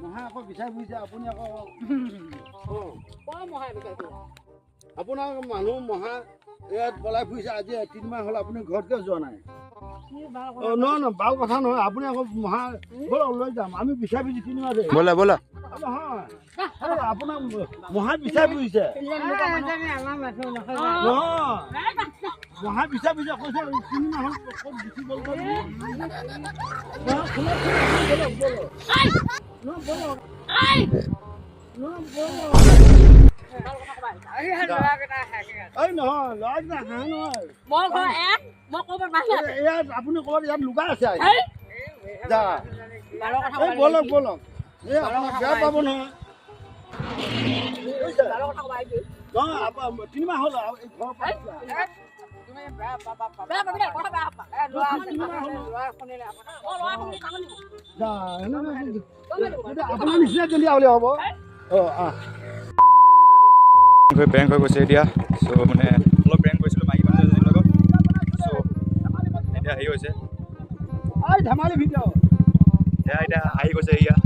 মহা আকৌ বিচাৰি ফুৰিছে আপুনি আকৌ। আপোনাৰ মানুহ মহা ইয়াত পলাই ফুৰিছে আজি 3 মাহ হ'ল, আপুনি ঘৰত কিয় যোৱা নাই? নহয় নহয়, ভাল কথা নহয়। আপুনি আকৌ মহা ব'লক লৈ যাম, আমি বিচাৰি ফুৰিছোঁ 3 মাহ ধৰি। ব'লা ব'লা। নহয়, আপোনাক মহা বিচাৰি ফুৰিছে। নহয়, মহা বিচাৰি ফুৰিছে, কৈছে 3 মাহ হ'ল ক'ত গুচি গ'ল। ব'লক ব'লক, নহয় ব'লক, নহয় ব'লক। এই নহয়, ল'ৰাকেইটা হাঁহ নহয়। ইয়াত আপুনি ক'ৰবাত ইয়াত লুকাই আছে। যা, এই ব'লক ব'লক। এই আপোনাক বেয়া পাব নহয়। নহয়, 3 মাহ হ'ল এই ঘৰৰ পৰা। আপোনাৰ নিচিনা জলদি আহিলে হ'ব। অঁ অঁ, প্ৰেংক হৈ গৈছে এতিয়া। চ' মানে অলপ প্ৰেংক কৰিছিলোঁ মাইকী মানুহ এজনীৰ লগত। চ' এতিয়া হেৰি হৈছে, ধেমালি ভিডিঅ'। এয়া এতিয়া আহি গৈছে। এয়া